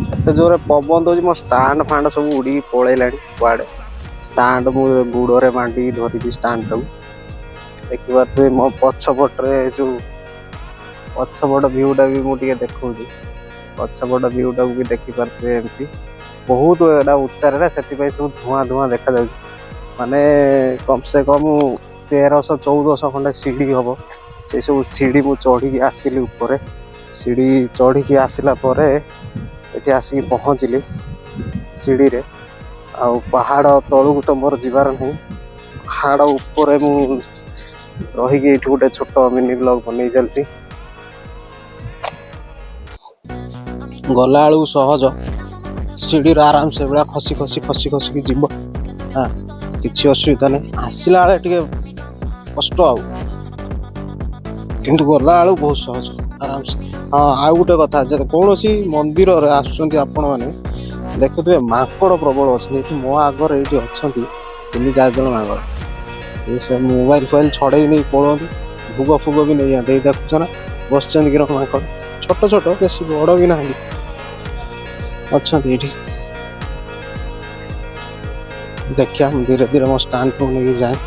ଏତେ ଜୋରରେ ପବନ ଦଉଛି, ମୋ ଷ୍ଟାଣ୍ଡ ଫାଣ୍ଡ ସବୁ ଉଡ଼ିକି ପଳେଇଲାଣି କୁଆଡ଼େ। ଷ୍ଟାଣ୍ଡ ମୁଁ ଗୁଡ଼ରେ ମାଣ୍ଡିକି ଧରିଛି ଷ୍ଟାଣ୍ଡଟାକୁ। ଦେଖିପାରୁଥିବେ ମୋ ପଛପଟରେ ଯୋଉ ପଛପଟ ଭିଉଟା ବି ମୁଁ ଟିକେ ଦେଖଉଛି। ପଛପଟ ଭିଉଟାକୁ ବି ଦେଖିପାରୁଥିବେ। ଏମିତି ବହୁତ ଏଇଟା ଉଚ୍ଚାରେ ନା, ସେଥିପାଇଁ ସବୁ ଧୂଆଁ ଧୂଆଁ ଦେଖାଯାଉଛି। ମାନେ କମ୍ ସେ କମ୍ 1300 1400 ଖଣ୍ଡେ ସିଢ଼ି ହବ। ସେଇ ସବୁ ସିଢ଼ି ମୁଁ ଚଢ଼ିକି ଆସିଲି ଉପରେ। ସିଢ଼ି ଚଢ଼ିକି ଆସିଲା ପରେ ଏଠି ଆସିକି ପହଞ୍ଚିଲି ସିଢ଼ିରେ। ଆଉ ପାହାଡ଼ ତଳକୁ ତ ମୋର ଯିବାର ନାହିଁ। ପାହାଡ଼ ଉପରେ ମୁଁ ରହିକି ଏଇଠି ଗୋଟେ ଛୋଟ ମିନି ବ୍ଲଗ ବନେଇ ଚାଲିଛି। ଗଲା ବେଳକୁ ସହଜ, ସିଢ଼ିର ଆରାମସେ ଭଳିଆ ଖସି ଖସି ଖସି ଖସିକି ଯିବ। ହଁ, କିଛି ଅସୁବିଧା ନାହିଁ। ଆସିଲା ବେଳେ ଟିକେ କଷ୍ଟ ଆଉ, କିନ୍ତୁ ଗଲା ବେଳକୁ ବହୁତ ସହଜ, ଆରାମସେ। ହଁ, ଆଉ ଗୋଟେ କଥା, ଯଦି କୌଣସି ମନ୍ଦିରରେ ଆସୁଛନ୍ତି ଆପଣମାନେ, ଦେଖୁଥିବେ ମାଙ୍କଡ଼ ପ୍ରବଳ ଅଛନ୍ତି ଏଠି। ମୋ ଆଗରେ ଏଇଠି ଅଛନ୍ତି ତିନି ଚାରି ଜଣ ମାଙ୍କଡ଼। ଏ ସେ ମୋବାଇଲ ଫୋବାଇଲ ଛଡ଼େଇ ନେଇ ପଳନ୍ତି, ଭୋଗ ଫୋଗ ବି ନେଇଯାଆନ୍ତି। ଏଇ ଦେଖୁଛ ନା, ବସିଛନ୍ତି କି ମାଙ୍କଡ଼, ଛୋଟ ଛୋଟ, ବେଶୀ ବଡ଼ ବି ନାହାନ୍ତି, ଅଛନ୍ତି ଏଇଠି। ଦେଖିବା, ମୁଁ ଧୀରେ ଧୀରେ ମୋ ଷ୍ଟାଣ୍ଡକୁ ନେଇକି ଯାଏ।